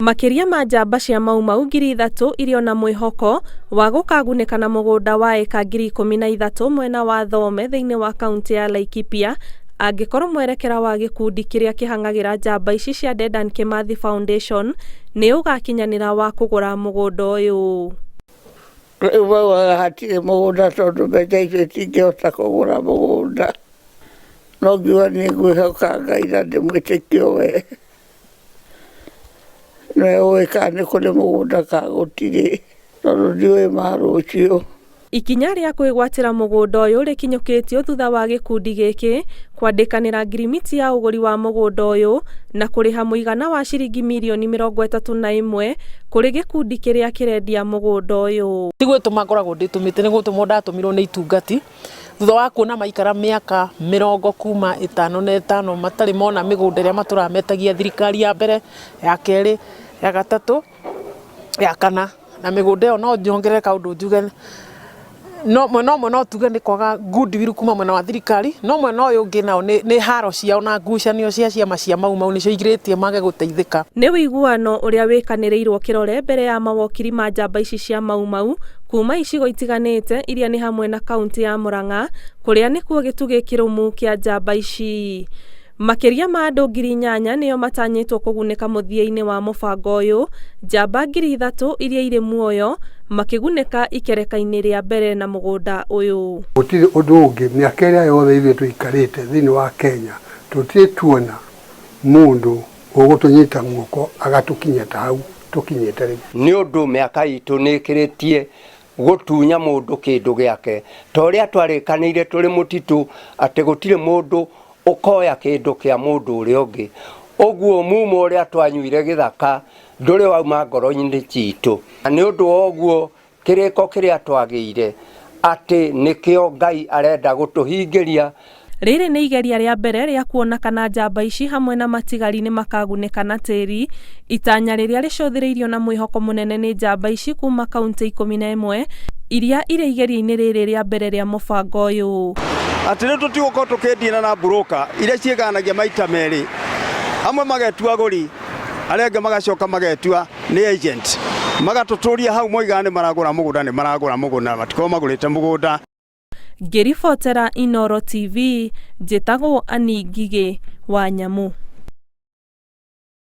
Makĩria ma njamba cia Mau Mau 3000 irĩ ona mwĩhoko wa gũkagunĩka na mũgũnda wa ĩka 13,000 mwena wa Thome thĩinĩ wa kaũntĩ ya Laikipia angĩkorwo mwerekera wa gĩkundi kĩrĩa kĩhang'agĩra njamba ici cia Dedan Kimathi Foundation nĩ ũgakinyanĩra wa kũgũra mũgũnda ũyũ. Rĩu maugaga hatirĩ mũgũnda tondũ mbeca icio itingĩhota kũgũra mũgũnda. No ngiuga niĩ ngwĩhoka Ngai na ndĩmwĩtĩkie we. Nĩwe ũĩ kana nĩ kũrĩ mũgũnda kana gũtirĩ, tondũ ndiũĩ ma rũciũ. Ikinya rĩa kwĩgwatĩra mũgũnda ũyũ rĩkinyũkĩtio thutha wa gĩkundi gĩkĩ kwandĩkanĩra ngirimiti ya ũgũri wa mũgũnda ũyũ na kũrĩha mũigana wa ciringi mirioni 31 kũrĩ gĩkundi kĩrĩa kĩrendia mũgũnda ũyũ. Ti gwĩtũma ngoragwo ndĩtũmĩte, nĩ gũtũmwo ndatũmirwo nĩ itungati thutha wa kuona maikara mĩaka mĩrongo kuma 55 matarĩ mona mĩgũnda ĩrĩa matũraga metagia thirikari ya mbere, ya kerĩ, ya gatatũ, ya kana. Na mĩgũnda ĩyo no nyongerere kaũndũ njuge, no mwena ũmwe no tuge nĩ kwaga goodwill kuma mwena wa thirikari, no mwena ũyũ ũngĩ nao nĩ haro ciao na ngucanio cia ciama cia Mau Mau nĩcio igirĩtie mage gũteithĩka. Nĩ ũiguano ũrĩa wĩkanĩrĩirwo kĩrore mbere ya mawokiri ma njamba ici cia Mau Mau kuma icigo itiganĩte iria nĩ hamwe na kaũntĩ ya Murang'a kũrĩa nĩkuo gĩtugĩ kĩrũmu kĩa njamba ici. Makĩria ma andũ 8,000 nĩo matanyĩtwo kũgunĩka mũthia-inĩ wa mũbango ũyũ, njamba 3,000 iria irĩ muoyo makĩgunĩka ikereka-inĩ rĩa mbere na mũgũnda ũyũ. Gũtirĩ ũndũ ũngĩ mĩaka ĩrĩa yothe ithuĩ tũikarĩte thĩinĩ wa Kenya tũtirĩ tuona mũndũ ũgũtũnyita guoko agatũkinyia ta hau tũkinyĩte rĩu. Nĩ ũndũ mĩaka itũ nĩ ĩkĩrĩtie gũtunya mũndũ kĩndũ gĩake, ta ũrĩa twarĩkanĩire tũrĩ mũtitũ atĩ gũtirĩ mũndũ ũkoya kĩndũ kĩa mũndũ ũrĩa ũngĩ. Ũguo mumo ũrĩa twanyuire gĩthaka ndũrĩ wauma ngoro-inĩ citũ. Na nĩ ũndũ wa ũguo kĩrĩko kĩrĩa twagĩire atĩ nĩkĩo Ngai arenda gũtũhingĩria. Rĩrĩ nĩ igeria rĩa mbere rĩa kuona kana njamba ici hamwe na matigari nĩ makagunĩka na tĩri, itanya rĩrĩa rĩcũthĩrĩirio na mwĩhoko mũnene nĩ njamba ici kuma kauntĩ 11 iria irĩ igeria-inĩ rĩrĩ rĩa mbere rĩa mũbango ũyũ. Atĩ rĩu tũtigũkorwo tũkĩndiina na mburũka iria ciĩganagia maita merĩ, amwe magetua agũri, arĩa angĩ magacoka magetua nĩ agent, magatũtũria hau moigaga nĩ maragũra mũgũnda, nĩ maragũra mũgũnda na matikoragwo magũrĩte mũgũnda. Ngĩribotera Inooro TV, njĩtagwo Annie Ngigĩ wa Nyamu.